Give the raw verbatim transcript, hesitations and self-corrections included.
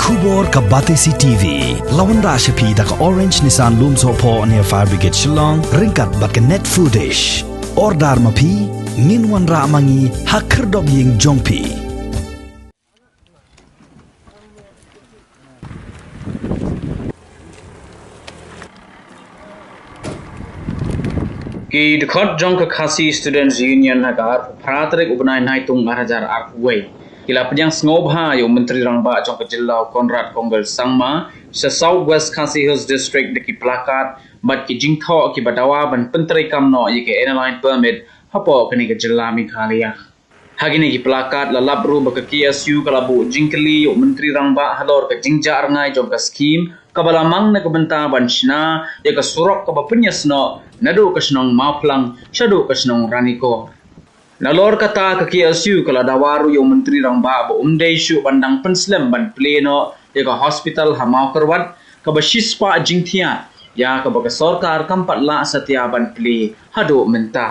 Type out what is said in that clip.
Khubor ka Batesi T V la wanrah sha phi da ka Orange Nissan Lumsohphoh near Fire Brigade Shillong ryngkat bad ka Net Foodish. Order ma phi, ngin wanrah ma ngi ha khyrdop ïing jong phi. Ki dkhot jong ka Khasi Students Union ha ka arphew phra tarik u bnai Naitung ar hajar arphew wei ki la pdiang sngewbha ïa u Myntri Rangbah jong ka jylla u Conrad Kongkal Sangma sha South West Khasi Hills District da ki plakat bad ki jingthoh kiba dawa ban pyntreikam noh ïa ka Inner Line Permit hapoh kane ka jylla Meghalaya. Ha kine ki plakat la lap ruh ba ka K S U ka la buh jingkylli ïa u Myntri Rangbah halor ka jingjah rngai jong ka skhim kaba la mang na ka bynta ban shna ïa ka surok kaba pynïasnoh naduh ka shnong Mawphlang shaduh ka shnong Ranikor. Nalor kata ka K S U ka la dawa ruh ïa u Myntri Rangbah ba um dei shuh ban dang pynslem ban plie noh ïa ka hospital ha Mawkyrwat kaba shispah jingthiah ïa kaba ka sorkar kam pat lah satia ban plie haduh mynta.